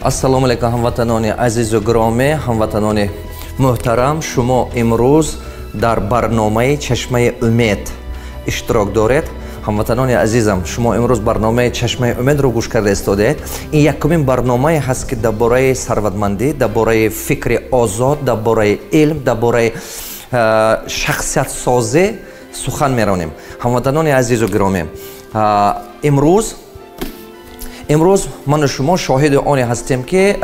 Ассалому алайкум, ҳамватанони азизу гиромӣ, ҳамватанони муҳтарам. Шумо имрӯз дар барномаи «Чашмаи умед» иштирок доред. Ҳамватанони азизам, шумо имрӯз барномаи «Чашмаи умедро» гӯш карда истодаед. Ин якумин барномае ҳаст, ки дар бораи сарватмандӣ, дар бораи фикри озод, дар бораи илм, дар бораи шахсиятсозӣ сухан меронем. Ҳамватанони азизу гиромӣ, имрӯз ману шумо шоҳиди оне ҳастем, ки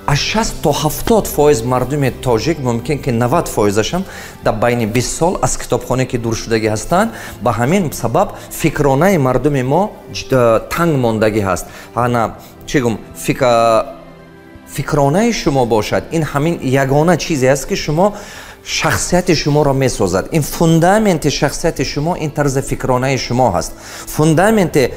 аз 60 то 70% мардуми тоҷик, мумкин ки 90 фоизашам, дар байни 20 сол аз китобхона ки дур шудагӣ ҳастанд. Ба ҳамин сабаб фикронаи мардуми мо танг мондагӣ ҳаст. Ана чӣ гум, фикронаи шумо бошад, ин ҳамин ягона чизе аст, ки шумо шахсияти шуморо месозад. Ин фундаменти шахсияти шумо, ин тарзи фикронаи шумо ҳаст. Фундаменти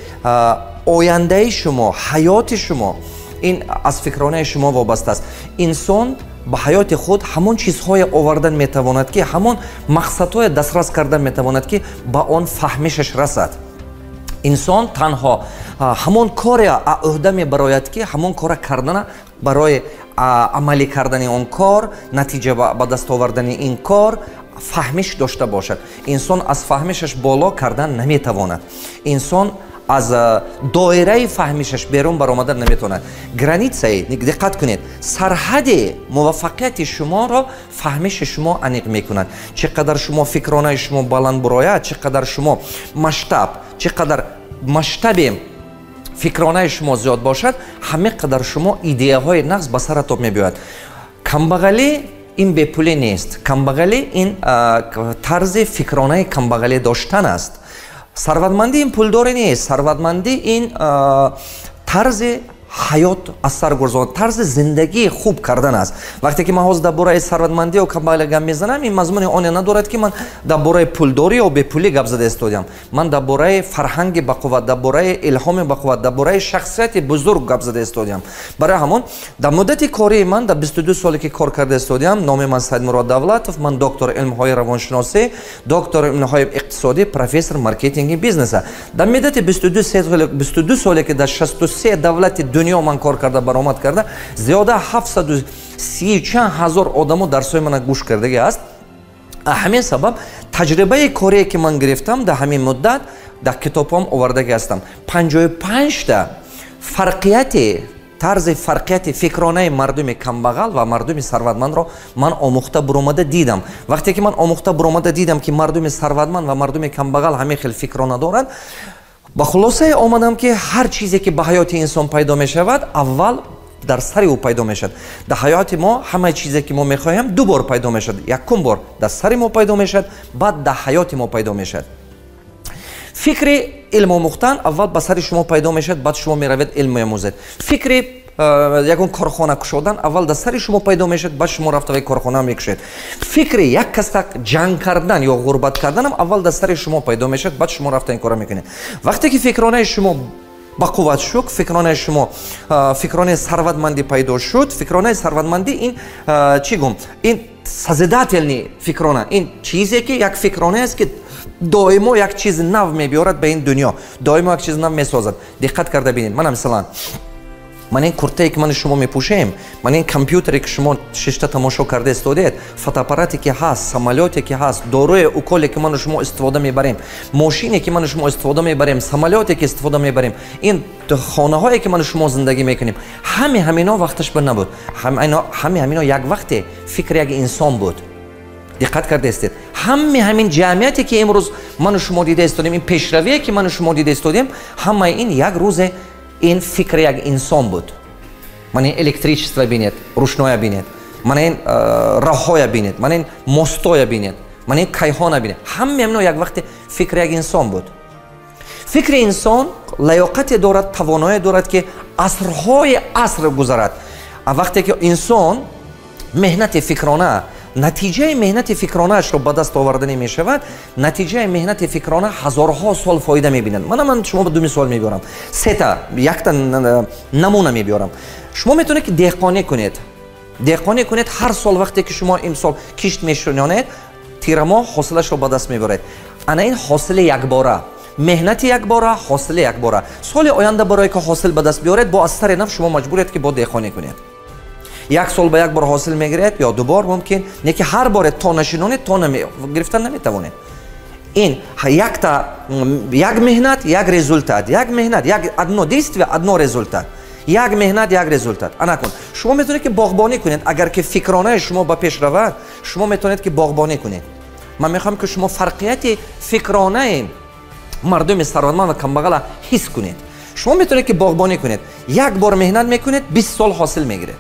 ояндаи шумо, ҳаёти шумо ин аз фикронаи шумо вобаста аст. Инсон ба ҳаёти худ ҳамон чизҳое овардан метавонад, ки ҳамон мақсадҳое дастрас кардан метавонад, ки ба он фаҳмишаш расад. Инсон танҳо ҳамон коре уҳда мебарояд, ки ҳамон кора кардана, барои амалӣ кардани он кор, натиҷа ба даст овардани ин кор фаҳмиш дошта бошад. Инсон аз фаҳмишаш боло кардан наметавонад. Инсон аз доираи фаҳмишаш берун баромадан наметавонад. Границаи, диққат кунед, сарҳади муваффақияти шуморо фаҳмиши шумо аниқ мекунад. Чӣ қадар шумо фикронаи шумо баланд бурояд, чӣ қадар шумо масштаб, чӣ қадар масштаби фикронаи шумо зиёд бошад, ҳамин қадар шумо идеяҳои нағз ба саратон мебиёяд. Камбағалӣ ин бепулӣ нест. Камбағалӣ ин тарзи фикронаи камбағалӣ доштан аст. Сарватмандӣ ин пулдорӣ нест. Сарватмандӣ ин тарзи ҳаёт аз сар гузаронд, тарзи зиндагии хуб кардан аст. Вақте ки ман ҳозир дар бораи сарватмандӣ ё камбағалӣ гап мезанам, ин мазмуни оне надорад, ки ман дар бораи пулдорӣ ё бепулӣ гап зада истодиам. Ман дар бораи фарҳанги бақувват, дар бораи илҳоми бақувват, дар бораи шахсияти бузург гап зада истодиам. Барои ҳамон дар муддати кории ман, дар 22 соле ки кор карда истодиам, номи ман Саидмурод Давлатов, ман доктори илмҳои равоншиносӣ, доктори илмҳои иқтисодӣ, профессор маркетинги бизнеса. Дар муддати 22 соле ки дар 63 давлати дунё ман кор карда баромад карда, зиёда 730 чанд ҳазор одамо дарсҳои мана гӯш кардагӣ аст. Ҳамин сабаб таҷрибаи корие, ки ман гирифтам дар ҳамин муддат, дар китобҳом овардагӣ ҳастам. 55-та фарқияти тарзи фарқияти фикронаи мардуми камбағал ва мардуми сарватмандро ман омӯхта буромада дидам. Вақте ки ман омӯхта буромада дидам, ки мардуми сарватманд ва мардуми камбағал ҳамин хел фикрона доранд, ба хулосае омадам, ки ҳар чизе, ки ба ҳаёти инсон пайдо мешавад, аввал дар сари ӯ пайдо мешавад. Дар ҳаёти мо ҳамаи чизе, ки мо мехоҳем, ду бор пайдо мешавад. Якум бор дар сари мо пайдо мешавад, баъд дар ҳаёти мо пайдо мешавад. Фикри илм омӯхтан аввал ба сари шумо пайдо мешавад, баъд шумо меравед, илм меомӯзед. Фикри ягон корхона кушодан аввал дар сари шумо пайдо мешавад, баъд шумо рафта корхона мекушед. Фикри як каса ҷанг кардан ё ғурбат карданам аввал дар сари шумо пайдо мешавад, баъд шумо рафта ин кора мекунед. Вақте ки фикронаи шумо бақувват шуд, фикронаи шумо фикронаи сарватмандӣ пайдо шуд. Фикронаи сарватмандӣ ин чӣ гум, ин созидательный фикрона, ин чизе ки як фикронае аст, ки доимо як чизи нав мебиёрад ба ин дунё, доимо як чизи нав месозад. Диққат карда бинед. Мана, мисалан, ман ин куртае, ки мани шумо мепӯшем, ман ин компютере, ки шумо шишта тамошо карда истодед, фотоаппарате, ки ҳаст, самолёте, ки ҳаст, доруе, уколе, ки ману шумо истифода мебарем, мошине, ки ману шумо истифода мебарем, самолёте, ки истифода мебарем, ин хонаҳое, ки ману шумо зиндагӣ мекунем, ҳами ҳамино вақташ ба набуд. Ҳами ҳамино як вақте фикри як инсон буд. Диққат карда истед, ҳами ҳамин ҷамъияте, ки имрӯз ману шумо дида истодем, ин пешравие, ки ману шумо дида истодем, ҳамаи ин як рӯзе ин фикри як инсон буд. Мана ин электричество бинед, рӯшноя бинед, мана ин роҳҳоя бинед, мана ин мостоя бинед, мана ин кайҳона бинед, ҳамаи ҳамино як вақте фикри як инсон буд. Фикри инсон лаёқате дорад, тавоное дорад, ки асрҳои аср гузарад. Вақте ки инсон меҳнати фикрона, натиҷаи меҳнати фикронаашро ба даст оварданӣ мешавад, натиҷаи меҳнати фикрона ҳазорҳо сол фоида мебинад. Мана ман шумо ду мисол мебиёрам, сета, якта намуна мебиёрам. Шумо метавонед, ки деҳқонӣ кунед, деҳқонӣ кунед. Ҳар сол вақте ки шумо имсол кишт мешунонед, тирамоҳ ҳосилашро ба даст мебаред. Ана ин ҳосили якбора. Меҳнати якбора, ҳосили якбора. Соли оянда барое ки ҳосил ба даст биёред, бо аз сари нав шумо маҷбуред, ки бо деҳқонӣ кунед. Як сол ба як бор ҳосил мегиред ё ду бор мумкин, не ки ҳар боре то нашинонед, то гирифтан наметавонед. Ин якта як меҳнат, як результат, як меҳнат, як одно действие, одно результат. Як меҳнат, як результат. Ана кун, шумо метавонед, ки боғбонӣ кунед. Агар ки фикронаи шумо ба пеш равад, шумо метавонед, ки боғбонӣ кунед. Ман мехоҳам, ки шумо фарқияти фикронаи мардуми сарватманд ва камбағала ҳис кунед. Шумо метавонед, ки боғбонӣ кунед. Як бор меҳнат мекунед, 20 сол ҳосил мегиред.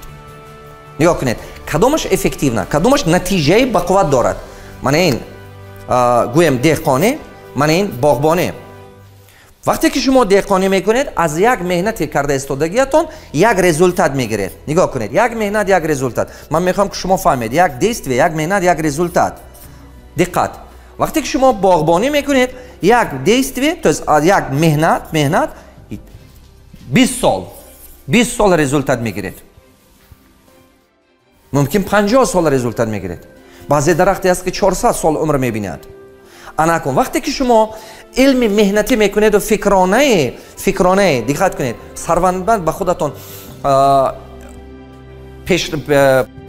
Нигоҳ кунед, кадомаш эффективна, кадомаш натиҷаи бақувват дорад? Мана ин, гӯем, деҳқонӣ, мана ин боғбонӣ. Вақте ки шумо деҳқонӣ мекунед, аз як меҳнати карда истодагиятон як результат мегиред. Нигоҳ кунед, як меҳнат, як результат. Ман мехоҳам, ки шумо фаҳмед: як действие, як меҳнат, як результат. Диққат, вақте ки шумо боғбонӣ мекунед, як действие, то есть як меҳнат, 20 сол, 20 сол результат мегиред, мумкин 50 сол результат мегиред. Баъзе дарахте аст, ки 400 сол умр мебинад. Ана кун, вақте ки шумо илми меҳнатӣ мекунеду фикронаи, диққат кунед, сарватманд ба худатон пеш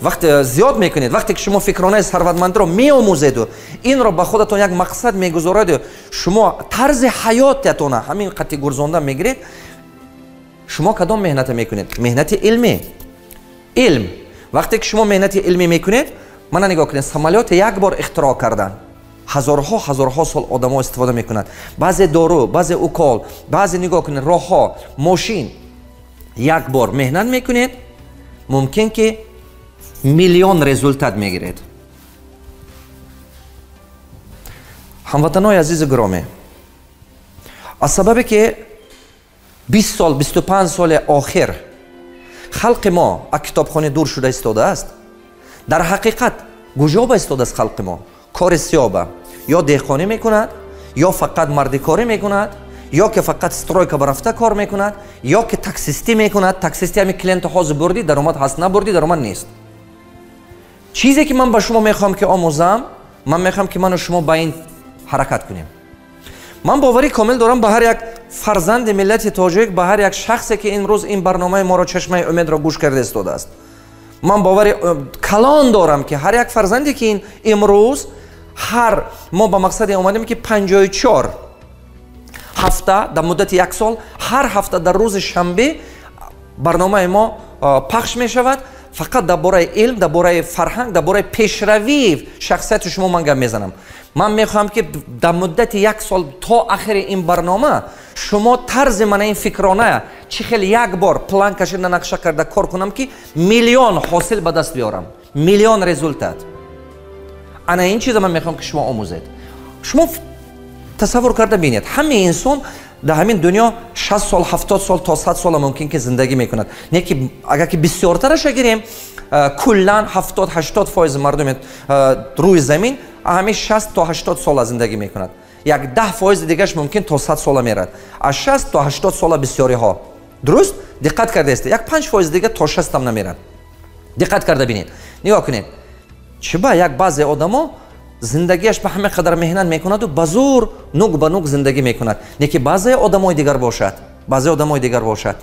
вақт зиёд мекунед, вақте ки шумо фикронаи сарватмандиро меомӯзеду инро ба худатон як мақсад мегузораду шумо тарзи ҳаётатона ҳамин қати гурзонда мегиред, шумо кадом меҳната мекунед? Меҳнати илмӣ, илм. Вақте ки шумо меҳнати илмӣ мекунед, мана нигоҳ кунед, самолёте як бор ихтироъ кардан, ҳазорҳо, ҳазорҳо сол одамо истифода мекунанд. Баъзе дору, баъзе укол, баъзе, нигоҳ кунед, роҳҳо, мошин. Як бор меҳнат мекунед, мумкин ки миллион результат мегиред. Ҳамватанои азизу гиромӣ, аз сабабе ки 20 сол, 25 соли охир халқи мо аз китобхона дур шуда истодааст, дар ҳақиқат гуҷоба истодааст халқи мо? Кори сиёба: ё деҳқонӣ мекунад, ё фақат мардикорӣ мекунад, ё ки фақат стройка ба рафта кор мекунад, ё ки таксистӣ мекунад. Таксистӣ ҳами клиента ҳозир бурдӣ, даромад ҳаст, набурдӣ, даромад нест. Чизе ки ман ба шумо мехоҳам, ки омӯзам, ман мехоҳам, ки ману шумо ба ин ҳаракат кунем. Ман боварӣ комил дорам ба ҳар як фарзанди миллати тоҷик, ба ҳар як шахсе, ки имрӯз ин барномаи моро, Чашмаи умедро, гӯш карда истодааст. Ман бовари калон дорам, ки ҳар як фарзанде, ки ин имрӯз ҳар мо ба мақсаде омадем, ки 54 ҳафта, дар муддати як сол, ҳар ҳафта дар рӯзи шанбе барномаи мо пахш мешавад. Фақат дар бораи илм, дар бораи фарҳанг, дар бораи пешравии шахсияти шумо ман гап мезанам. Ман мехоҳам, ки дар муддати як сол то ахири ин барнома шумо тарзи мана ин фикрона, чӣ хел як бор план кашида, нақша карда кор кунам, ки миллион ҳосил ба даст биёрам, миллион результат. Ана ин чиза ман мехоҳам, ки шумо омӯзед. Шумо тасаввур карда бинед, ҳамаи инсон дар ҳамин дунё 60 сол, 70 сол то 100 сола мумкин ки зиндагӣ мекунад. Не ки агар ки бисёртараша гирем, куллан 70-80 фоизи мардуми рӯи замин ҳамин 60 то 80 сола зиндагӣ мекунад. Як 10 фоизи дигаш мумкин то 100 сола мерад. Аз 60 то 80 сола бисёриҳо. Дуруст, диққат кардаесте, як 5 фоизи дига то 60-ам намерад. Диққат карда бинед, нигоҳ кунед, чӣ ба як баъзе одамо зиндагиаш ба ҳама қадар меҳнат мекунаду ба зур нуг ба нуг зиндагӣ мекунад, не ки баъзе одамои дигар бошад, баъзе одамои дигар бошад,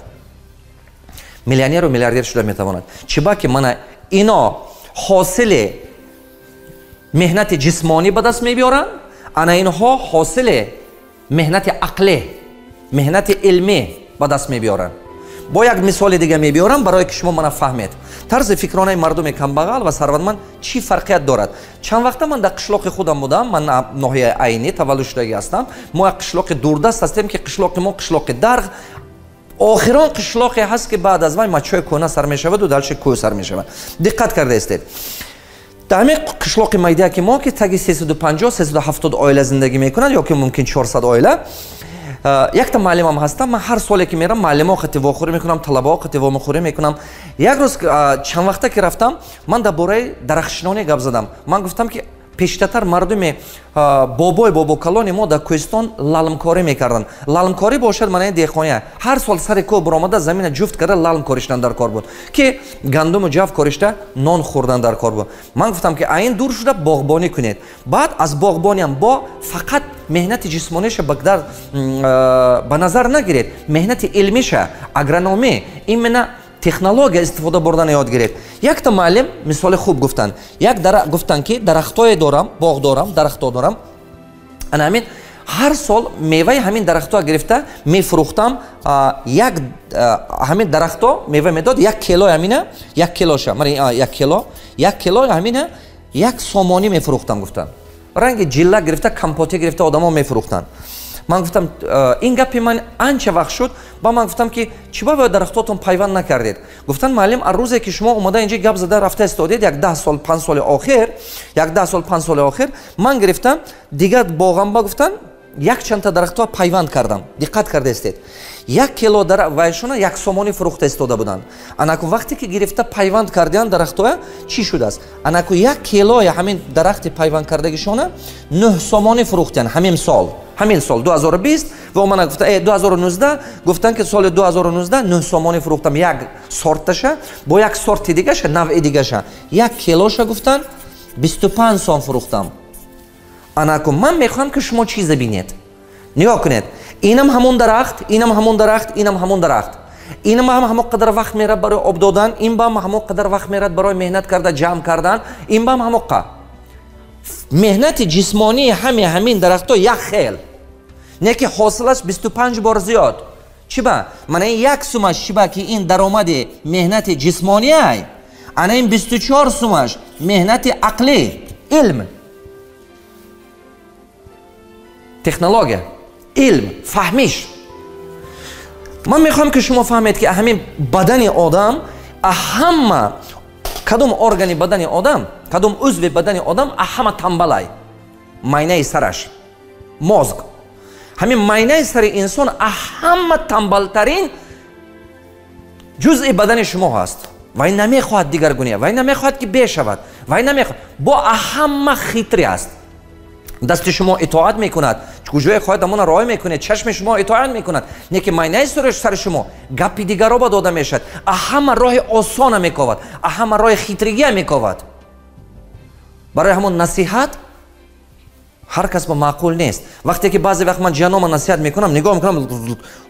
миллионеру миллиардер шуда метавонад? Чӣ ба ки мана ино ҳосили меҳнати ҷисмонӣ ба даст мебиёранд, ана инҳо ҳосили меҳнати ақлӣ, меҳнати илмӣ ба даст мебиёранд. Бо як мисоли дига мебиёрам, барое ки шумо мана фаҳмед, тарзи фикронаи мардуми камбағал ва сарватманд чӣ фарқият дорад. Чанд вақта ман дар қишлоқи худам будам. Ман ноҳияи Айнӣ таваллуд шудагӣ ҳастам. Мо як қишлоқи дурдаст ҳастем, ки қишлоқи мо қишлоқи Дарғ, охирон қишлоқе ҳаст, ки баъд аз вай Мачои кӯҳна сар мешаваду дальше кӯҳ сар мешавад. Диққат карда истед, дар ҳамин қишлоқи майдияки мо, ки таги 350, 370 оила зиндагӣ мекунад ё ки мумкин 400 оила, якта муаллимам ҳастам. Ман ҳар соле ки мерам, муаллимо қати вохӯрӣ мекунам, талабаҳо қати вомехӯрӣ мекунам. Як рӯз, чанд вақта ки рафтам, ман дар бораи дарахтшинонӣ гап задам. Ман гуфтам, ки Пештатар мардуми бобой бобокалони мо дар кӯҳистон лалмкорӣ мекарданд. Лалмкорӣ бошад маънаи деҳқония. Ҳар сол сари кӯҳ баромада замина ҷуфт карда лалм кориштан дар кор буд, ки гандуму ҷав коришта нон хӯрдан дар кор буд. Ман гуфтам, ки айн дур шуда боғбонӣ кунед. Баъд аз боғбониам бо фақат меҳнати ҷисмониша ба назар нагиред, меҳнати илмиша, агрономӣ, именно технология истифода бурдан ёд гиред. Якта муаллим мисоли хуб гуфтанд. Як гуфтанд, ки дарахтое дорам, боғ дорам, дарахто дорам. Ана ҳамин ҳар сол меваи ҳамин дарахтҳо гирифта мефурӯхтам. Як ҳамин дарахтҳо мева медод, 1 кило ҳамина, 1 килоша, мана 1 кило, 1 кило ҳамина 1 сомонӣ мефурӯхтам, гуфтанд. Ранги ҷилла гирифта, компоте гирифта одамо мефурӯхтанд. Ман гуфтам, ин гапи ман анча вақт шуд, ба ман гуфтам, ки чӣ ба дарахтотон пайванд накардед? Гуфтанд, муаллим, аз рӯзе ки шумо омада инҷа гап зада рафта истодед, як 10 сол 5 соли охир, як 10 сол 5 соли охир ман гирифтам, дигар боғамба, гуфтанд, якчандта дарахтҳо пайванд кардам. Диққат карда истед. 1 кило вайшона 1 сомонӣ фурӯхта истода буданд. Анаку вақте ки гирифта пайванд кардиан дарахтҳоя, чӣ шудааст? Анаку 1 килои ҳамин дарахти пайванд кардагишона 9 сомонӣ фурӯхтиан ҳамин сол. Ҳамин сол 2020 ва мана гуфта 2019 гуфтан, ки соли 2019 9 сомонӣ фурӯхтам як сорташа, бо як сорти дигаша, навъи дигаша. 1 килоша, гуфтан, 25 сом фурӯхтам. Анаку ман мехоҳам, ки шумо чизе бинед. Нигоҳ кунед. Инам ҳамон дарахт, инам ҳамон дарахт, инам ҳамон дарахт. Инам ҳам ҳамон қадар вақт мерад барои об додан, ин ба ҳам ҳамон қадар вақт мерад барои меҳнат карда ҷамъ кардан, ин ба ҳам ҳамон қа. Меҳнати ҷисмонии ҳами ҳамин дарахтҳо як хел. Не ки ҳосилаш 25 бор зиёд. Чӣ ба? Мана ин 1 сумаш чӣ ба, ки ин даромади меҳнати ҷисмониай, ана ин 24 сумаш меҳнати ақлӣ, илм, технология, илм, фаҳмиш. Ман мехоҳам, ки шумо фаҳмед, ки ҳамин бадани одам ҳама кадом органи бадани одам, кадом узви бадани одам ҳама тамбалай? Майнаи сараш, мозг. Ҳамин майнаи сари инсон ҳама тамбалтарин ҷузъи бадани шумо ҳаст. Вай намехоҳад дигаргуния, вай намехоҳад, ки бешавад, вай намехоҳад, бо ҳама хитре аст. Дасти шумо итоат мекунад, куҷое хоҳад, ҳамона роҳ мекунед, чашми шумо итоат мекунад, не ки майнаи сари шумо гапи дигаро ба дода мешавад, ҳама роҳи осона мековад, ҳама роҳи хитригия мековад. Барои ҳамон насиҳат ҳар кас ба маъқул нест. Вақте ки баъзе вақт ман ҷанома насиҳат мекунам, нигоҳ мекунам,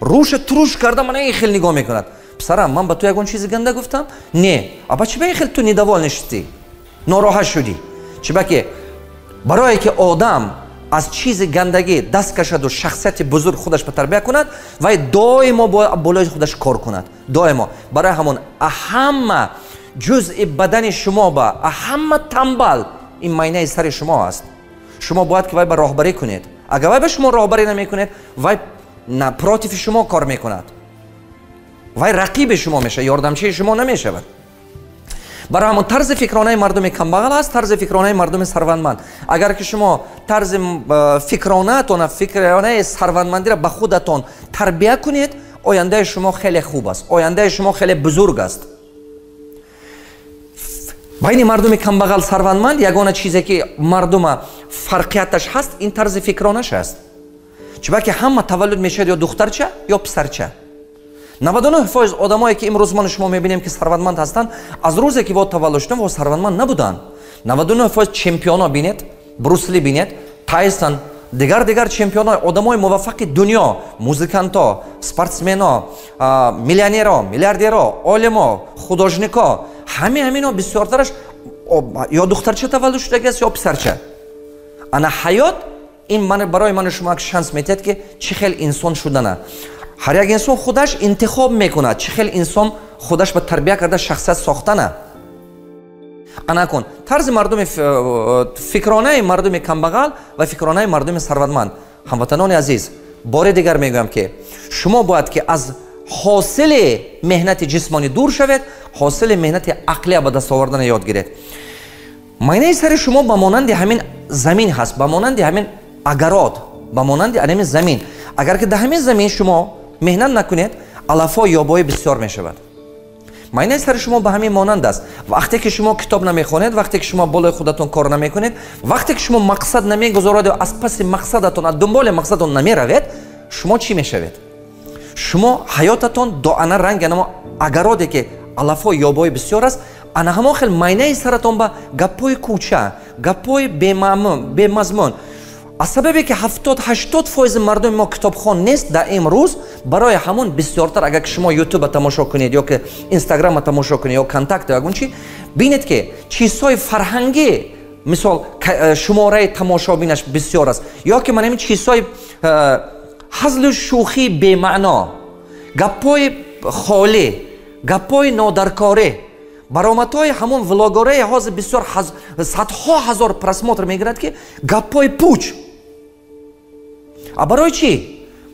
рӯша туруш карда мана ин хел нигоҳ мекунад. Писарам, ман ба ту ягон чизи ганда гуфтам? Не. Аба чӣ ба ин хел ту недовольный шудӣ, нороҳат шудӣ? Чӣ ба ки барое ки одам аз чизи гандагӣ даст кашаду шахсияти бузург худаш ба тарбия кунад, вай доимо бояд болои худаш кор кунад. Доимо. Барои ҳамон ҳама ҷузъи бадани шумо ба ҳама тамбал ин майнаи сари шумо аст. Шумо бояд ки вай ба роҳбарӣ кунед. Агар вай ба шумо роҳбарӣ намекунед, вай напротив шумо кор мекунад. Вай рақиби шумо мешавад, ёрдамчии шумо намешавад. Барои ҳамон тарзи фикронаи мардуми камбағал аст, тарзи фикронаи мардуми сарватманд. Агар ки шумо тарзи фикронаатон, фикронаи сарватмандиро ба худатон тарбия кунед, ояндаи шумо хеле хуб аст, ояндаи шумо хеле бузург аст. Байни мардуми камбағал сарватманд ягона чизе ки мардума фарқияташ ҳаст, ин тарзи фикронаш аст. Чунки ҳама таваллуд мешавад ё духтарча, ё писарча. 99% одамое ки имрӯз ман шумо мебинем, ки сарватманд ҳастанд, аз рӯзе ки во таваллуд шуданд, во сарватманд набуданд. 99% чемпионо бинед, Брус Ли бинед, Тайсон, дигар чемпионо, одамои муваффақи дунё, музиканто, спортсмено, миллионеро, миллиардеро, олимо, художнико, ҳами ҳамино бисёртараш ё духтарча таваллуд шудагиаст, ё писарча. Ана ҳаёт ин барои ману шумо як шанс медиҳад, ки чӣ хел инсон шудана. Ҳар як инсон худаш интихоб мекунад, чӣ хел инсон худаш ба тарбия карда шахсият сохтана. Анакун тарзи мардуми фикронаи мардуми камбағал ва фикронаи мардуми сарватманд. Ҳамватанони азиз, бори дигар мегӯям, ки шумо бояд ки аз ҳосили меҳнати ҷисмонӣ дур шавед, ҳосили меҳнати ақлия ба даст овардана ёд гиред. Майнаи сари шумо ба монанди ҳамин замин ҳаст, ба монанди ҳамин агарот, ба монанди ҳамин замин. Агар ки дар ҳамин замин шумо меҳнат накунед, алафҳо ёбои бисёр мешавад. Майнаи сари шумо ба ҳамин монанд аст. Вақте ки шумо китоб намехонед, вақте ки шумо болои худатон кор намекунед, вақте ки шумо мақсад намегузоред ва аз паси мақсадатон, аз дунболи мақсадатон намеравед, шумо чӣ мешавед? Шумо ҳаётатон доана ранги анамо агароде ки алафҳои ёбои бисёр аст, ана ҳамон хел майнаи саратон ба гапҳои кӯча, гапҳои бемазмун. Аз сабабе ки 70-80% мардуми мо китобхон нест дар имрӯз, барои ҳамон бисёртар агар ки шумо ютуба тамошо кунед ё ки инстаграма тамошо кунед ё контакт ягон чи, бинед ки чизҳои фарҳангӣ, мисол, шумораи тамошобинаш бисёр аст, ё ки ман ҳамин чизҳои ҳазлу шӯхии бемаъно, гапҳои холӣ, гапҳои нодаркорӣ, баромадҳои ҳамон влогораи ҳозир бисёр садҳо ҳазор просмотр мегирад, ки гапҳои пуч. А барои чӣ?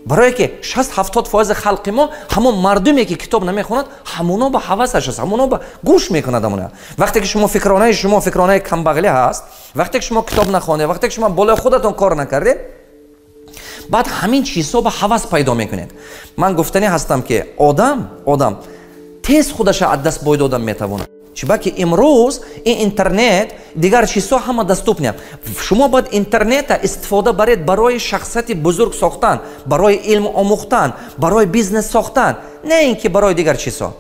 Барое ки 60-70% халқи мо ҳамон мардуме ки китоб намехонад, ҳамоно ба ҳавасаш аст, ҳамоно ба гӯш мекунад. Ҳамона вақте ки шумо фикронаи шумо фикронаи камбағлӣ ҳаст, вақте ки шумо китоб нахондед, вақте ки шумо болои худатон кор накардед, баъд ҳамин чизҳо ба ҳавас пайдо мекунед. Ман гуфтанӣ ҳастам, ки одам тез худаша аз даст бой додан метавонад, чунки имрӯз ин интернет, дигар чизҳо ҳама доступны. Шумо бояд интернета истифода баред барои шахсияти бузург сохтан, барои илм омӯхтан, барои бизнес сохтан, на ин ки барои дигар чизҳо.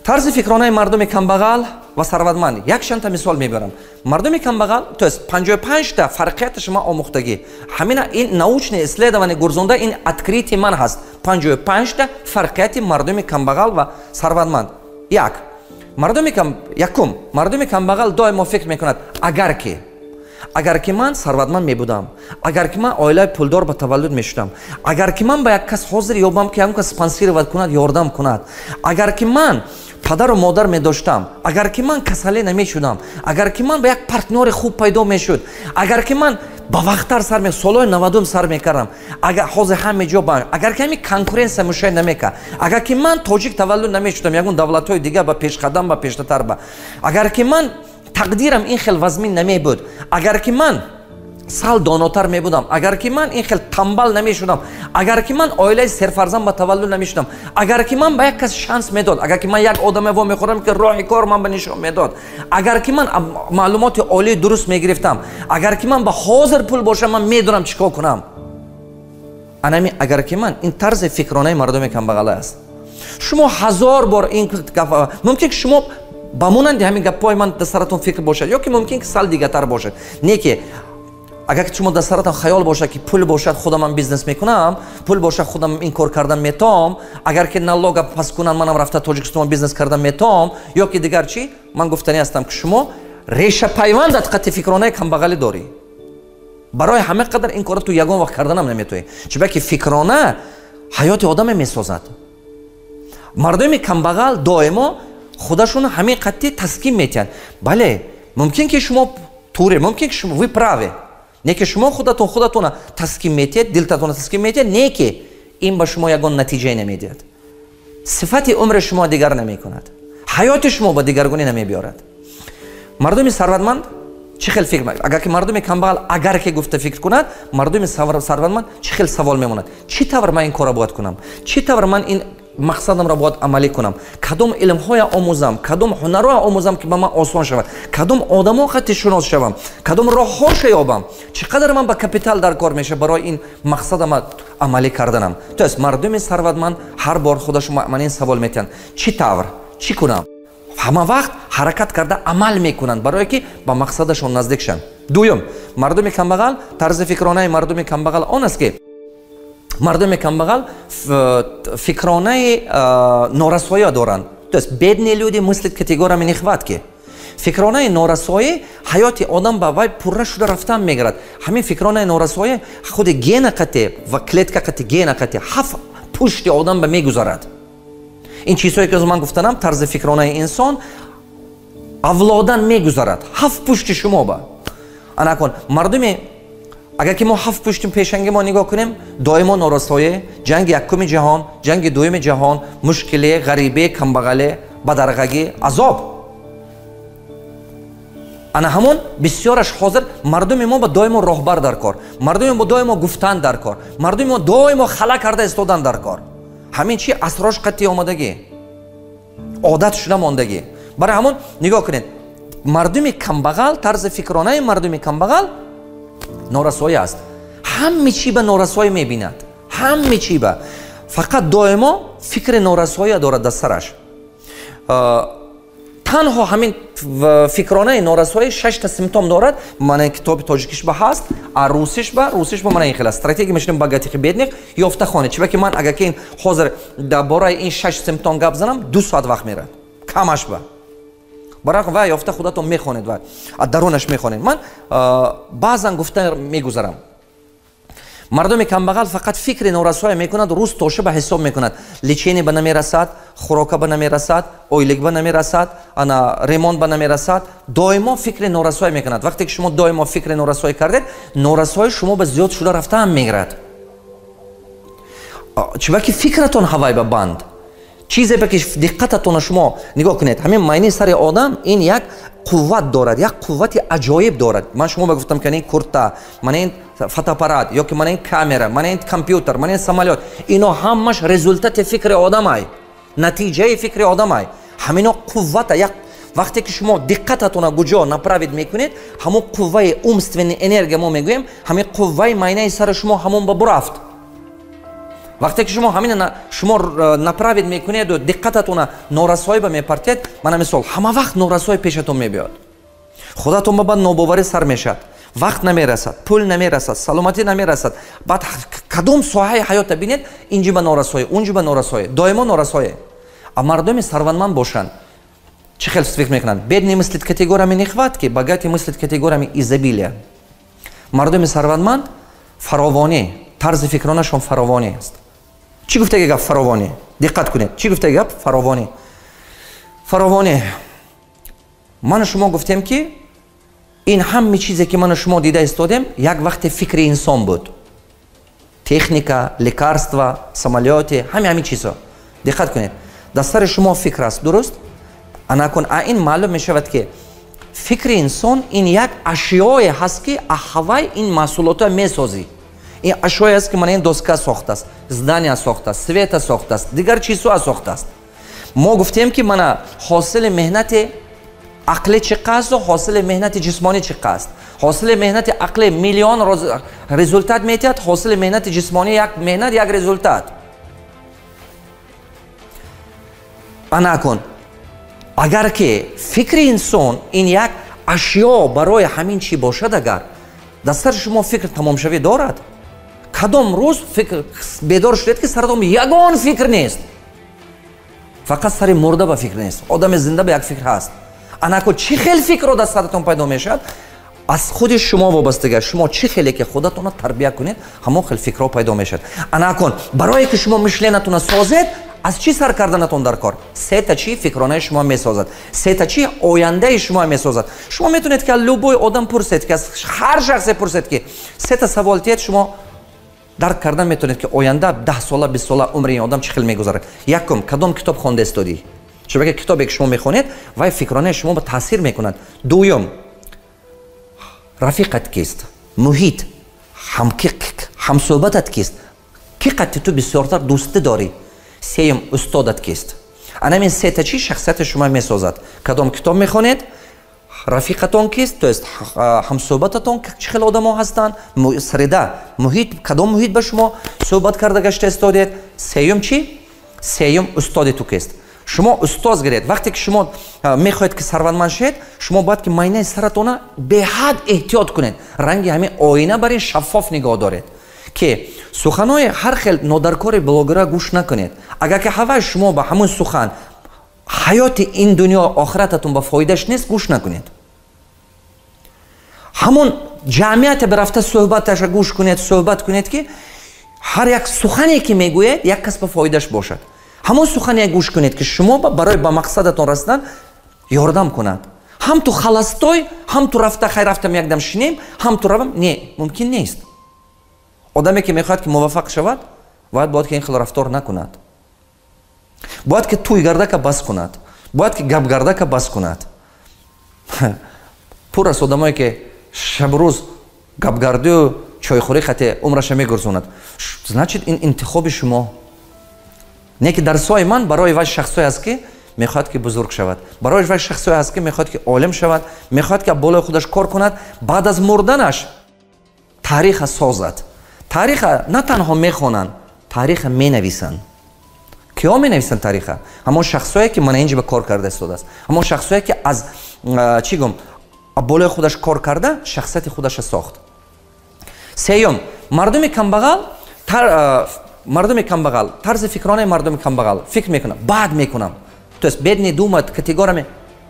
Тарзи фикронаи мардуми камбағал ва сарватманд якчандта мисол мебарам. Мардуми камбағал, то есть 55та фарқияти шумо омӯхтагӣ, ҳамина ин научное исследование гурзонда, ин открытие ман ҳаст. 55та фарқияти мардуми камбағал ва сарватманд. Як, якум, мардуми камбағал доимо фикр мекунад: агар ки ман сарватманд мебудам, агар ки ман оилаи пулдор ба таваллуд мешудам, агар ки ман ба як кас ҳозир ёбам, ки ягон кас спонсировать кунад, ёрдам кунад, агар ки ман падару модар медоштам, агар ки ман касале намешудам, агар ки ман ба як партнёри хуб пайдо мешуд, агар ки ман ба вақттар сар солҳои 90-ум сар мекардам, агар ҳозир ҳаме ҷо, агар ки ҳами конкуренция мушоҳид намекард, агар ки ман тоҷик таваллуд намешудам, ягон давлатҳои дигар ба пешқадам, ба пештатар ба, агар ки ман тақдирам ин хел вазмин намебуд, агар ки ман сал донотар мебудам, агар ки ман ин хел тамбал намешудам, агар ки ман оилаи серфарзанд ба таваллуд намешудам, агар ки ман ба як кас шанс медод, агар ки ман як одаме во мехӯрам, ки роҳи кор ман ба нишон медод, агар ки ман маълумоти олии дуруст мегирифтам, агар ки ман ба ҳозир пул бошам, ман медонам чӣ кор кунам. Анами агар ки ман, ин тарзи фикронаи мардуми камбағала аст. Шумо ҳазор бор ин мумкин ки шумо ба монанди ҳамин гапҳои ман дар саратон фикр бошад ё ки мумкин ки сал дигартар бошад. Не ки агар ки шумо дар саратон хаёл бошад, ки пул бошад, худамам бизнес мекунам, пул бошад, худам ин кор кардан метавом, агар ки налога пас кунам, манам рафта Тоҷикистон бизнес кардан метавом ё ки дигар чӣ, ман гуфтанӣ ҳастам, ки шумо решапайвандат қатъи фикронаи камбағалӣ дорӣ. Барои ҳама қадар ин корро ту ягон вақт карданам наметавонӣ, чунки фикрона ҳаёти одаме месозад. Мардуми камбағал доимо худашонро ҳамин қатъи таскин метиҳанд. Бале, мумкин ки шумо туре, мумкин ки шумо вы правы, не ки шумо худатон худатона таскин метиҳед, дилтатона таскин метиҳед, не ки ин ба шумо ягон натиҷае намедиҳад, сифати умри шумо дигар намекунад, ҳаёти шумо ба дигаргунӣ намебиёрад. Мардуми сарватманд чӣ хел фикр? Агар ки мардуми камбағал агар ки гуфта фикр кунад, мардуми сарватманд чӣ хел савол мемонад? Чӣ тавр ман ин корро бояд кунам? Чӣ тавр ман ин мақсадамро бояд амалӣ кунам? Кадом илмҳоя омӯзам, кадом ҳунарҳоя омӯзам, ки ба ман осон шавад? Кадом одамо қатъи шинос шавам? Кадом роҳҳоша ёбам? Чӣ қадар ман ба капитал дар кор мешавад барои ин мақсадама амалӣ карданам? То есть мардуми сарватманд ҳар бор худашон ман ин савол метиҳанд: чӣ тавр, чӣ кунам? Ҳама вақт ҳаракат карда амал мекунанд, барое ки ба мақсадашон наздик шаванд. Дуюм, мардуми камбағал. Тарзи фикронаи мардуми камбағал он аст, ки мардуми камбағал фикронаи норасоя доранд, то есть бедные люди мыслят категориями нехватки. Фикронаи норасоӣ ҳаёти одам ба вай пурра шуда рафтан мегирад. Ҳамин фикронаи норасоӣ худи гена қате ва клетка қати, гена қати ҳафт пушти одам ба мегузарад. Ин чизҳое ки ман гуфтанам, тарзи фикронаи инсон авлодан мегузарад ҳафт пушти шумо ба. Анакун мардуми, агар ки мо ҳафт пушти пешанги мо нигоҳ кунем, доимо норасоӣ, ҷанги якуми ҷаҳон, ҷанги дуюми ҷаҳон, мушкиле, ғарибе, камбағале, бадарғагӣ, азоб. Ана ҳамон бисёраш ҳозир мардуми мо ба доимо роҳбар дар кор, мардуми мо доимо гуфтан дар кор, мардуми мо доимо хала карда истодан дар кор. Ҳамин чи асрош қатъи омадагӣ. Одат шуда мондагӣ. Барои ҳамон нигоҳ кунед, мардуми камбағал, тарзи фикронаи мардуми камбағал норасоӣ аст. Ҳаме чӣ ба норасоӣ мебинад, ҳаме чӣ ба фақат доимо фикри норасоия дорад дар сараш. Танҳо ҳамин фикронаи норасоӣ шашта симптом дорад. Мана китоби тоҷикиш ба ҳаст, а русиш ба мана ин хел аст. «Стратегия мышления богатых и бедных» ёфта хонед. Чиба ки ман агар ки ҳозир дар бораи ин шаш симптом гап занам, 2 соат вақт мерад камаш ба. Барои ва ёфта худатон мехонед ва аз дарунаш мехонед. Ман баъзан гуфта мегузарам: мардуми камбағал фақат фикри норасоя мекунад, рӯз то шаба ҳисоб мекунад: лечение ба намерасад, хӯрока ба намерасад, ойлик ба намерасад, ана ремонт ба намерасад. Доимо фикри норасоя мекунад. Вақте ки шумо доимо фикри норасоя кардед, норасои шумо ба зиёд шуда рафтаам мегирад. Чиба ки фикратон ҳавай ба банд чизе ба ки диққататона шумо нигоҳ кунед. Ҳамин майни сари одам ин як қувват дорад, як қуввати аҷоиб дорад. Ман шумо ба гуфтам, ки ин курта, мана ин фотоаппарат ё ки мана ин камера, мана ин компютер, мана ин самолёт, ино ҳамаш результати фикри одамай, натиҷаи фикри одамай. Ҳамино қуввата. Як вақте ки шумо диққататона куҷо направить мекунед, ҳамон қувваи умственный энергия мо мегӯем, ҳамин қувваи майнаи сари шумо ҳамон ба бурафт. Вақте ки шумо ҳамин шумо направить мекунеду диққататона норасоӣ ба мепартед, мана мисол, ҳама вақт норасоӣ пешатон мебиёд, худатон ба баъд нобоварӣ сар мешавад: вақт намерасад, пул намерасад, саломатӣ намерасад. Баъд кадом соҳаи ҳаёта бинед, инҷи ба норасоӣ, унҷи ба норасоӣ, доимо норасоӣ. А мардуми сарватманд бошанд, чӣ хел фикр мекунанд? Бедный мыслит категориями нехватки, богатый мыслит категориями изобилия. Мардуми сарватманд фаровонӣ, тарзи фикронашон фаровонӣ аст. Чӣ гуфтаги гап фаровонӣ? Диққат кунед, чӣ гуфтаги гап фаровонӣ? Фаровонӣ, ману шумо гуфтем, ки ин ҳаме чизе, ки ману шумо дида истодем, як вақте фикри инсон буд: техника, лекарства, самолёты, ҳаме ҳамин чизҳо. Диққат кунед, дар сари шумо фикр аст, дуруст? Анакун а ин маълум мешавад, ки фикри инсон ин як ашёе ҳаст, ки аҳавай ин маҳсулотро месозӣ. Ин ашёе аст, ки мана ин доска сохтааст, здания сохтааст, света сохтааст, дигар чизҳоа сохтааст. Мо гуфтем, ки мана ҳосили меҳнати ақлӣ чӣ қасту ҳосили меҳнати ҷисмонӣ чӣ қаст. Ҳосили меҳнати ақлӣ миллион результат метиҳад, ҳосили меҳнати ҷисмонӣ як меҳнат, як результат. Анакун агар ки фикри инсон ин як ашё барои ҳамин чӣ бошад, агар дар сари шумо фикр тамомшавӣ дорад, кадом рӯз фикр бедор шудед, ки саратон ягон фикр нест? Фақат сари мурда ба фикр нест, одами зинда ба як фикр ҳаст. Анако чӣ хел фикрро дар саратон пайдо мешавад, аз худи шумо вобастага. Шумо чӣ хеле ки худатонро тарбия кунед, ҳамон хел фикрҳо пайдо мешавад. Анакун барое ки шумо мышлениятонро созед, аз чӣ сар карданатон дар кор? Сета чӣ фикронаи шумо месозад, сета чӣ ояндаи шумо месозад. Шумо метавонед, ки аз любой одам пурсед, ки аз ҳар шахсе пурсед, ки сета савол тиҳед, шумо дарк кардан метавонед, ки оянда 10 сола, 20 сола умри ин одам чӣ хел мегузарад. Якум: кадом китоб хонда истодӣ? Чунки китобе, ки шумо мехонед, вай фикронаи шумо ба таъсир мекунад. Дуюм: рафиқат кист, муҳит, ҳамсӯҳбатат кист, ки қадди ту бисёртар дӯстӣ дорӣ? Сеюм: устодат кист? Анамин сета чӣ шахсияти шумо месозад: кадом китоб мехонед, рафиқатон кист, то есть ҳамсӯҳбататон чӣ хел одамо ҳастанд, среда, муҳит, кадом муҳит ба шумо суҳбат карда гашта истодед. Сеюм чӣ? Сеюм: устоди ту кист? Шумо устоз гиред. Вақте ки шумо мехоҳед, ки сарватманд шавед, шумо бояд ки майнаи саратона беҳад эҳтиёт кунед, ранги ҳамин оина бар ин шаффоф нигоҳ доред, ки суханои ҳар хел нодаркори блогера гӯш накунед. Агар ки ҳавай шумо ба ҳамун сухан ҳаёти ин дунё, охирататон ба фоидаш нест, гӯш накунед. Ҳамон ҷамъияте бирафта суҳбаташа гӯш кунед, суҳбат кунед, ки ҳар як сухане, ки мегӯед, як кас ба фоидаш бошад. Ҳамон сухане гӯш кунед, ки шумо барои ба мақсадатон расидан ёрдам кунад. Ҳам ту холостой, ҳам ту рафта хай рафтам, якдам шинем, ҳам ту равам, не, мумкин нест. Одаме, ки мехоҳад, ки муваффақ шавад, бояд ки ин хел рафтор накунад, бояд ки тӯйгардака бас кунад, бояд ки гапгардака бас кунад. Пур аст одамое, ки шабрӯз гапгардию чойхӯрӣ хате умраша мегурзонад. Значит, ин интихоби шумо. Не ки дарсҳои ман барои вай шахсое аст, ки Мехоҳад, ки бузург шавад. Барои вай шахсое ҳаст, ки мехоҳад, ки олим шавад, мехоҳад, ки болои худаш кор кунад, баъд аз мурданаш таъриха созад. Таъриха на танҳо мехонанд, таъриха менависанд. Киҳо менависанд таъриха? Ҳамон шахсое, ки мана инҷа ба кор карда истодааст, ҳамон шахсое, ки аз чӣ гум, болои худаш кор карда, шахсияти худаша сохт. Сеюм, мардуми камбағал, тарзи фикронаи мардуми камбағал: фикр мекунам, баъд мекунам. То есть бедный думает категориями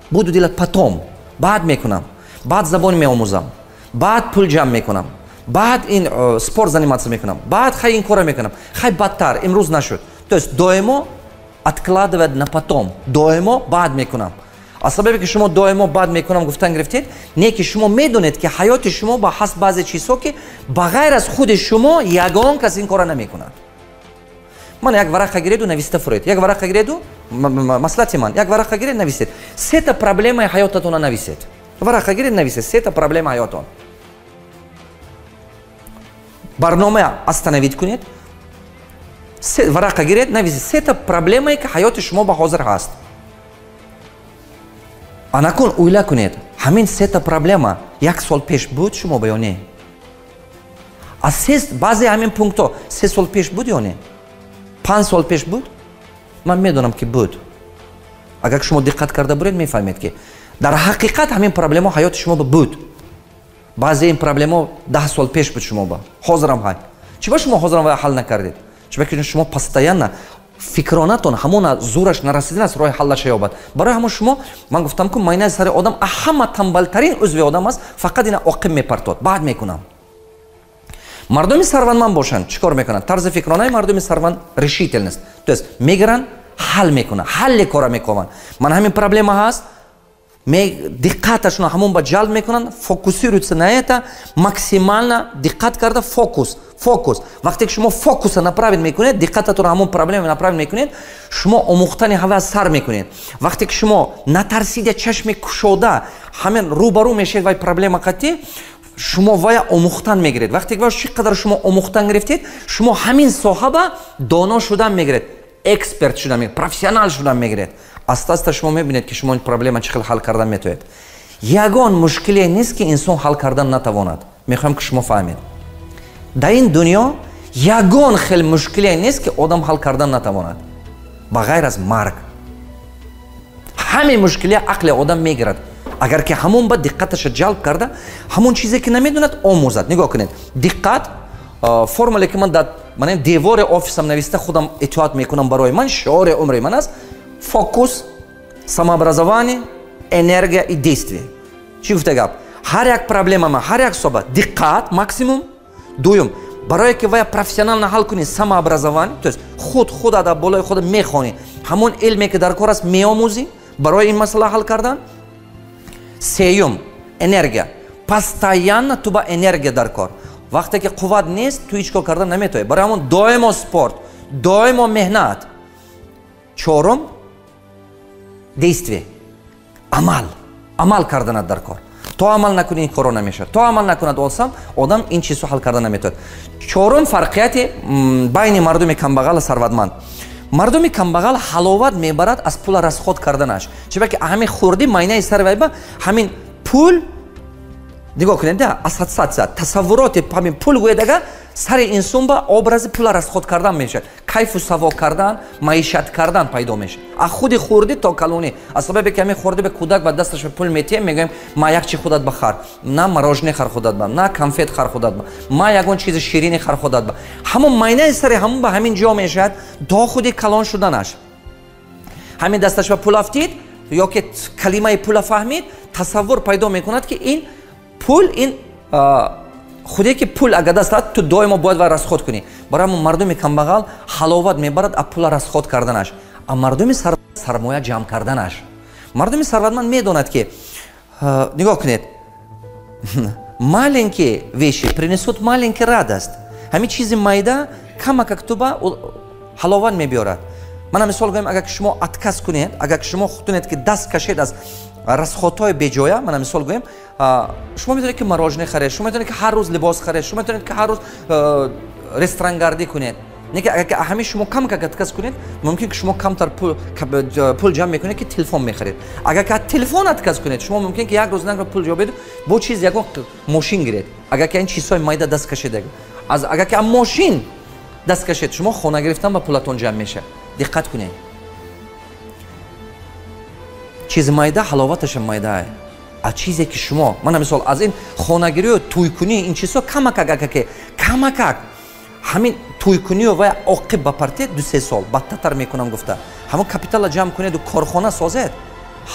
«буду делать потом», баъд мекунам, баъд забон меомӯзам, баъд пул ҷамъ мекунам, баъд ин спорт заниматься мекунам, баъд хай ин кора мекунам, хай бадтар имрӯз нашуд. То есть доимо откладывать на потом, доимо баъд мекунам. Аз сабабе ки шумо доимо баъд мекунам гуфтан гирифтед, не ки шумо медонед, ки ҳаёти шумо ба ҳаст баъзе чизҳо, ки ба ғайр аз худи шумо ягон кас ин кора намекунад. Ман як варақа гиреду нависта фуред, як варақа гиреду, маслиҳати ман, як варақа гиред, нависед сета проблемаи ҳаётатона. Нависед, варақа гиред, нависед сета проблема ҳаётон. Барнома остановить кунед, варақа гиред, нависед сета проблемае, ки ҳаёти шумо ба ҳозир ҳаст. Анакун уйла кунед: ҳамин сета проблема як сол пеш буд шумо ба ё не? Аз баъзе ҳамин пунктҳо 3 сол пеш буд ё не? 5 сол пеш буд? Ман медонам, ки буд. Агар шумо диққат карда буред, мефаҳмед, ки дар ҳақиқат ҳамин проблема ҳаёти шумо ба буд. Баъзе ин проблема 10 сол пеш буд шумо ба, ҳозирам ҳай. Чӣ ба шумо ҳозирам вай ҳал накардед? Чӣ ки шумо постоянно фикронатон ҳамона зӯраш нарасидан аст роҳи ҳаллаша ёбад. Барои ҳамон шумо ман гуфтам, ку майнаи сари одам ҳама тамбалтарин узви одам аст, фақат ина оқиб мепартод, баъд мекунам. Мардуми сарватманд бошанд, чӣ кор мекунанд? Тарзи фикронаи мардуми сарватманд решительность, то есть мегиранд, ҳал мекунанд, ҳалли кора мекунанд. Ман ҳамин проблема ҳаст, диққаташонро ҳамон ба ҷалб мекунанд, фокусируются на это, максимально диққат карда, фокус, фокус. Вақте ки шумо фокуса направить мекунед, диққататонро ҳамон проблема направить мекунед, шумо омӯхтани ҳава сар мекунед. Вақте ки шумо натарсида, чашми кушода ҳамин рӯбарӯ мешавед вай проблема қатӣ, шумо вая омӯхтан мегиред. Вақте ки чӣ қадар шумо омӯхтан гирифтед, шумо ҳамин соҳаба доно шудан мегиред, эксперт шудан мегиред, профессионал шудан мегиред. Аста аста шумо мебинед, ки шумо ин проблема чӣ хел ҳал кардан метавонед. Ягон мушкиле нест, ки инсон ҳал кардан натавонад. Мехоҳам, ки шумо фаҳмед: дар ин дунё ягон хел мушкиле нест, ки одам ҳал кардан натавонад, ба ғайр аз марг. Ҳаме мушкиле ақли одам мегирад, агар ки ҳамон ба диққаташа ҷалб карда, ҳамон чизе ки намедонад, омӯзад. Нигоҳ кунед, диққат, формуле, ки ман дар девори офисам нависта, худам итоат мекунам, барои ман шиори умри ман аст: фокус, самообразование, энергия и действие. Чӣ гуфта гап? Ҳар як проблемама, ҳар як соба диққат максимум. Дуюм, барое ки вая профессионально ҳал кунӣ, самообразование, то есть худ худа дар болои худ мехонӣ, ҳамон илме, ки дар кор аст, меомӯзӣ барои ин масъала ҳал кардан. Сеюм, энергия. Постоянно ту ба энергия дар кор. Вақте ки қувват нест, ту ҳеҷ кор кардан наметавонӣ. Барои ҳамон доимо спорт, доимо меҳнат. Чорум, действие, амал. Амал карданат дар кор. То амал накунӣ, ин коро намешавад. То амал накунад одам, ин чизҳо ҳал карда наметавонад. Чорум фарқияти байни мардуми камбағал сарватманд: мардуми камбағал ҳаловат мебарад аз пула расход карданаш. Чунки ҳамин хурдӣ майнаи сари вайба ҳамин пул, нигоҳ кунед да, ассоциация, тасаввуроти ҳамин пул гӯедага, сари инсон ба образи пула расход кардан мешавад, кайфу саво кардан, маишат кардан пайдо мешавад аз худи хурдӣ то калонӣ. Аз сабабе ки ҳамин хурдӣ ба кӯдак ба дасташ пул метиҳем, мегӯем: «Ма, як чи худат ба хар, на мороженое хар худат ба, на конфет хар худат ба, ма, ягон чизи ширине хар худат ба». Ҳамон майнаи сари ҳамон ба ҳамин ҷо мешавад то худи калон шуданаш. Ҳамин дасташ ба пул афтид ё ки калимаи пула фаҳмид, тасаввур пайдо мекунад, ки ин пул, ин худе ки пул агар даст дад, ту доимо бояд вай расход кунӣ. Барои ҳамон мардуми камбағал ҳаловат мебарад аз пула расход карданаш, а мардуми сармоя ҷамъ карданаш. Мардуми сарватманд медонад, ки, нигоҳ кунед, маленькие вещи принесут маленький радость. Ҳамин чизи майда камакак ту ба ҳаловат мебиёрад. Мана мисол гӯем, агар ки шумо отказ кунед, агар ки шумо хутунед, ки даст кашед аз расходҳои беҷоя. Мана мисол гӯем, шумо метавонед, ки мороженое харед, шумо метавонед, ки ҳар рӯз либос харед, шумо метавонед, ки ҳар рӯз ресторангардӣ кунед. Не ки агар ҳамин шумо камакак отказ кунед, мумкин ки шумо камтар пул ҷамъ мекунед, ки телефон мехаред. Агар ки аз телефон отказ кунед, шумо мумкин ки як рӯз на пул ҷо бо чиз ягон мошин гиред. Агар ки ин чизҳои майда даст кашед, агар ки аз мошин даст кашед, шумо хона гирифтан ба пулатон ҷамъ мешавад. Диққат кунед, чизи майда ҳаловаташа майдаа. А чизе ки шумо, мана мисол, аз ин хонагирию тӯйкунӣ, ин чизҳо камакак, агаке камакак ҳамин тӯйкунию ва оқиб ба партед, 2-3 сол бадтатар мекунам гуфта, ҳамон капитала ҷамъ кунеду корхона созед,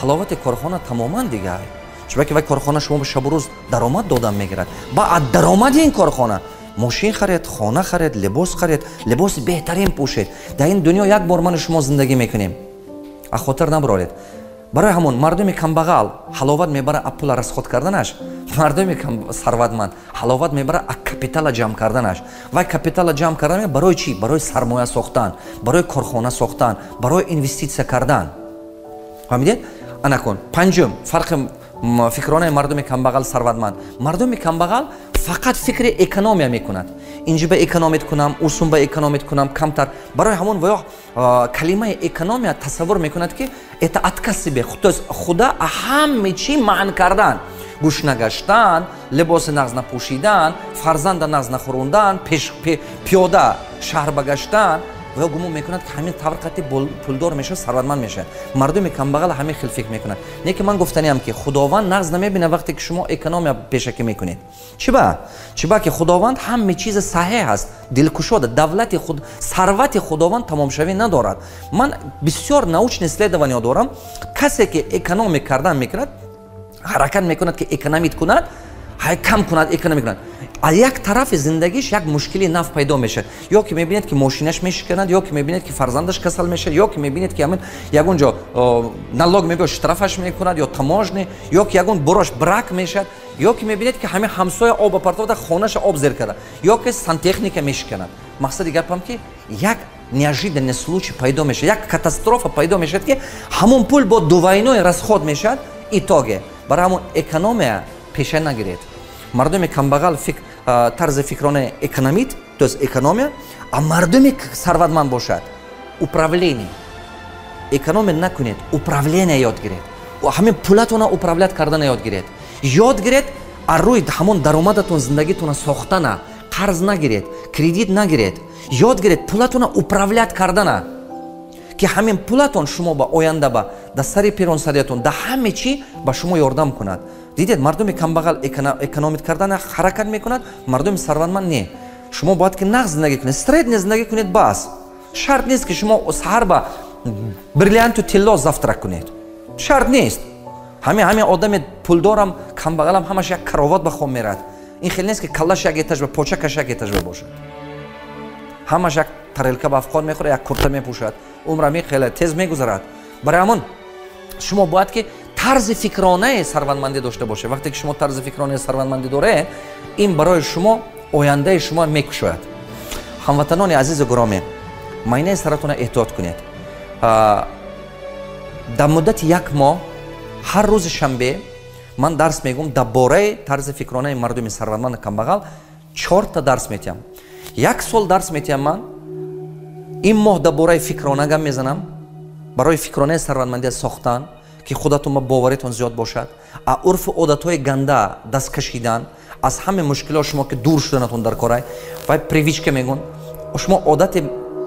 ҳаловати корхона тамоман дигар. Чунки вай корхона шумо ба шабу рӯз даромад додан мегирад. Ба аз даромади ин корхона мошин харед, хона харед, либос харед, либоси беҳтарин пӯшед. Дар ин дунё як бор ману шумо зиндагӣ мекунем, аз хотир набароред. Барои ҳамон мардуми камбағал ҳаловат мебарад аз пула расход карданаш, мардуми сарватманд ҳаловат мебарад аз капитала ҷамъ карданаш. Вай капитала ҷамъ кардан барои чӣ? Барои сармоя сохтан, барои корхона сохтан, барои инвеститсия кардан. Фаҳмидед? Ана кун. Панҷум фарқи фикронаи мардуми камбағал сарватманд. Мардуми камбағал фақат фикри экономия мекунад. Инҷи ба экономит кунам, усум ба экономит кунам, камтар. Барои ҳамон ва ё калимаи экономия тасаввур мекунад, ки это отказ себе, то есть худа ҳаме чӣ маън кардан, гӯш нагаштан, либоси нағз напӯшидан, фарзанда нағз нахӯрондан, пиёда шаҳр ба гаштан. Ва гумон мекунад, ки ҳамин тавр қати пулдор мешавад, сарватманд мешавад. Мардуми камбағал ҳамин хел фикр мекунад. Не ки ман гуфтаниам, ки Худованд нағз намебинад вақте ки шумо экономия пешакӣ мекунед. Чиба? Чиба ки Худованд ҳаме чизи саҳеҳ аст, дилкушода, давлати худ, сарвати Худованд тамомшавӣ надорад. Ман бисёр научный исследования дорам. Касе ки экономия кардан мекунад, ҳаракат мекунад, ки экономит кунад, кам кунад, экономи кунад, аз як тарафи зиндагиш як мушкили нав пайдо мешавад. Ё ки мебинед, ки мошинаш мешиканад, ё ки мебинед, ки фарзандаш касал мешавад, ё ки мебинед, ки ҳамин ягон ҷо налог мебиёд, штрафаш мекунад, ё таможни, ё ки ягон борош брак мешавад, ё ки мебинед, ки ҳамин ҳамсоя об апартовада, хонаша об зер карда, ё ки сантехника мешиканад. Мақсади гапам, ки як неожиданный случай пайдо мешавад, як катастрофа пайдо мешавад, ки ҳамон пул бо двойной расход мешавад. Итоге барои ҳамон экономия пеша нагиред. Мардуми камбағал тарзи фикронаи экономит, то есть экономия, а мардуми сарватманд бошад управление. Экономия накунед, управление ёд гиред. Ҳамин пулатона управлять кардана ёд гиред. Ёд гиред аз рӯи ҳамон даромадатон зиндагитона сохтана, қарз нагиред, кредит нагиред. Ёд гиред пулатона управлять кардана, ки ҳамин пулатон шумо ба оянда ба дар сари пиронсариятон дар ҳаме чӣ ба шумо ёрдам кунад. Дидед, мардуми камбағал экономит кардана ҳаракат мекунад, мардуми сарватманд не. Шумо бояд ки нағз зиндагӣ кунед, средне зиндагӣ кунед, бас. Шарт нест, ки шумо саҳар ба бриллианту тилло завтрак кунед. Шарт нест. Ҳамин одами пулдорам, камбағалам ҳамаш як кароват ба хоб мерад. Ин хел нест, ки каллаш як этаж ба почакаш як этаж ба бошад. Ҳамаш як тарелка ба афқон мехӯрад, як курта мепӯшад. Умра мехеле тез мегузарад. Барои ҳамон шумо бояд ки тарзи фикронаи сарватмандӣ дошта бошед. Вақте ки шумо тарзи фикронаи сарватмандӣ доред, ин барои шумо ояндаи шумо мекушояд. Ҳамватанони азизу гиромӣ, майнаи саратона эҳтиёт кунед. Дар муддати як моҳ ҳар рӯзи шанбе ман дарс мегӯм дар бораи тарзи фикронаи мардуми сарватманду камбағал. 4та дарс метиҳам. Як сол дарс метиҳам ман. Ин моҳ дар бораи фикрона гап мезанам, барои фикронаи сарватмандия сохтан, ки худатон ба боваритон зиёд бошад, а урфу одатҳои ганда даст кашидан, аз ҳаме мушкилиҳо шумо ки дур шуданатон дар корай. Вай привычка мегӯн, шумо одати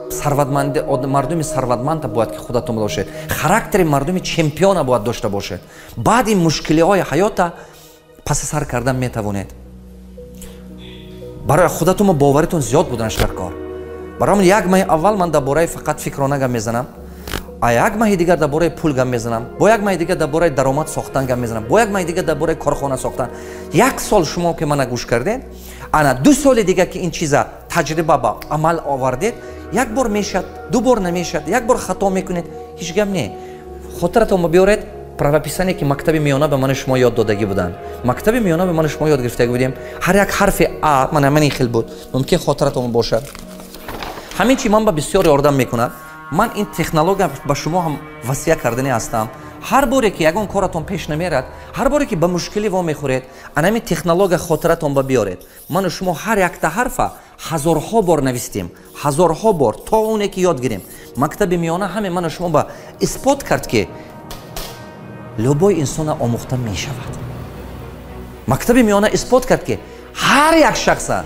сарватманди мардуми сарватманда бояд ки худатон бошед, характери мардуми чемпиона бояд дошта бошед. Баъд ин мушкилиҳои ҳаёта паси сар кардан метавонед. Барои худатон боваритон зиёд буданаш дар кор. Барои як маҳи аввал ман дар бораи фақат фикрона гап мезанам, а як маҳи дигар дар бораи пул гап мезанам, бо як маҳи дигар дар бораи даромад сохтан гап мезанам, бо як маҳи дигар дар бораи корхона сохтан. Як сол шумо ки мана гӯш кардед, ана 2 соли дигар ки ин чиза таҷриба ба амал овардед, як бор мешад, 2 бор намешад, як бор хато мекунед, ҳеҷ гап не. Хотиратон биёред правописание, ки мактаби миёна ба мани шумо ёд додагӣ буданд. Мактаби миёна ба мани шумо ёд гирифтагӣ будем. Ҳар як ҳарфи а мана мани хел буд, мумкин хотиратон бошад. Ҳамин чи ман ба бисёр ёрдам мекунад. Ман ин технология ба шумо ҳам васия кардани ҳастам. Ҳар боре ки ягон коратон пеш намерад, ҳар боре ки ба мушкилӣ вомехӯред, анами технология хотиратон ба биёред. Ману шумо ҳар якта ҳарфа Ҳазорҳо бор навистем, ҳазорҳо бор, то оне ки ёд гирем. Мактаби миёна ҳаме ману шумо ба исбот кард, ки любой инсона омӯхта мешавад. Мактаби миёна исбот кард, ки ҳар як шахса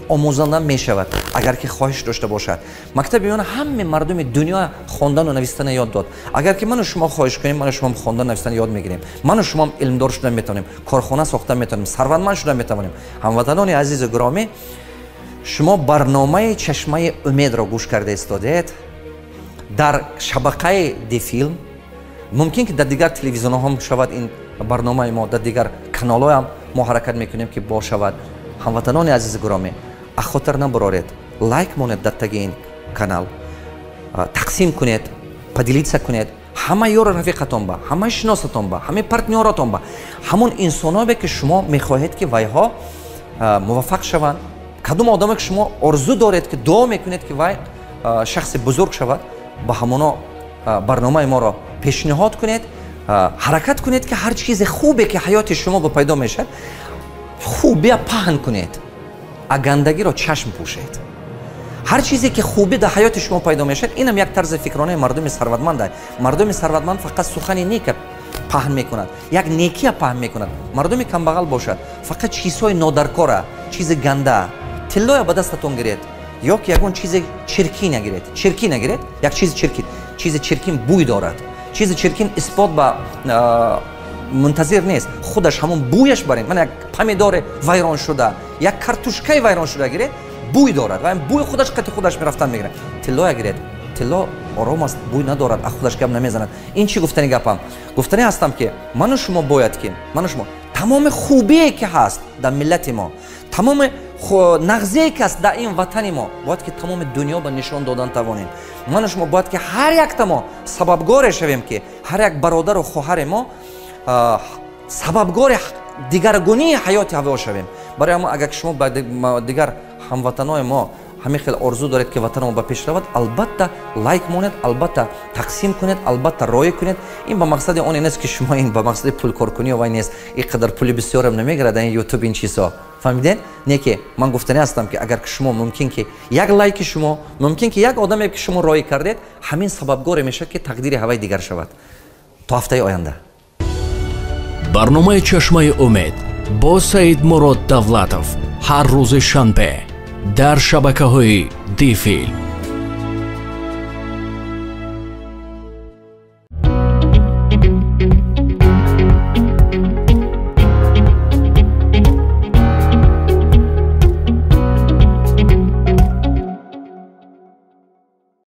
омӯзонда мешавад, агар ки хоҳиш дошта бошад. Мактаби миёна ҳаме мардуми дунё хондану навистана ёд дод. Агар ки ману шумо хоҳиш кунем, ману шумо хондан, навистан ёд мегирем, ману шумоам илмдор шуда метавонем, корхона сохта метавонем, сарватманд шуда метавонем. Ҳамватанони азизу гиромӣ, шумо барномаи «Чашмаи умедро» гӯш карда истодед дар шабақаи Дифилм. Мумкин ки дар дигар телевизионҳо ҳам шавад ин барномаи мо, дар дигар каналҳоам мо ҳаракат мекунем, ки бошавад. Ҳамватанони азизи гиромӣ, аз хотир набароред, лайк монед дар таги ин канал, тақсим кунед, поделиться кунед ҳама ёру рафиқатон ба, ҳамаи шиносатон ба, ҳамаи партнёратон ба, ҳамон инсоное, ки шумо мехоҳед, ки вайҳо муваффақ шаванд, кадом одаме, ки шумо орзу доред, ки дуо мекунед, ки вай шахси бузург шавад, ба ҳамоно барномаи моро пешниҳод кунед. Ҳаракат кунед, ки ҳар чизе хубе, ки ҳаёти шумо ба пайдо мешавад, хубия паҳн кунед, а гандагиро чашм пӯшед. Ҳар чизе ки хубӣ дар ҳаёти шумо пайдо мешавад, инам як тарзи фикронаи мардуми сарватманд. Мардуми сарватманд фақат сухани нека паҳн мекунад, як некия паҳн мекунад. Мардуми камбағал бошад, фақат чизҳои нодаркора, чизи ганда. Тиллоя ба дастатон гиред ё ки ягон чизи чиркина гиред, чиркина гиред, як чизи чиркин. Чизи чиркин бӯй дорад, чизи чиркин исбот ба мунтазир нест, худаш ҳамон бӯяш барин. Мана, як помидори вайрон шуда, як картушкаи вайрон шуда гиред, бӯй дорад ва бӯи худаш қати худаш мерафтан мегирад. Тиллоя гиред, тилло ором аст, бӯй надорад, а худаш гап намезанад. Ин чӣ гуфтани гапам? Гуфтани ҳастам, ки ману шумо бояд, ки ману шумо тамоми хубие, ки ҳаст дар миллати мо, тамоми нағзие, ки аст дар ин ватани мо, бояд ки тамоми дунё ба нишон додан тавонем. Ману шумо бояд ки ҳар якта мо сабабгоре шавем, ки ҳар як бародару хоҳари мо сабабгори дигаргунии ҳаёти ҳаво шавем. Барои ҳамон, агар шумо ба дигар ҳамватанои мо ҳамин хел орзу доред, ки ватанамо ба пеш равад, албатта, лайк монед, албатта, тақсим кунед, албатта, роя кунед. Ин ба мақсади оне нест, ки шумо ин ба мақсади пулкоркунӣ вай нест, ин қадар пули бисёрам намегирад ин Ютуб, ин чизҳо, фаҳмидед? Не ки ман гуфтанӣ ҳастам, ки агар шумо мумкин ки як лайки шумо, мумкин ки як одаме, ки шумо роӣ кардед, ҳамин сабабгоре мешавад, ки тақдири ҳаваи дигар шавад. То ҳафтаи оянда. Барномаи «Чашмаи умед» бо Саидмурод Давлатов ҳар рӯзи шанбе дар шабакаҳои Дифилм.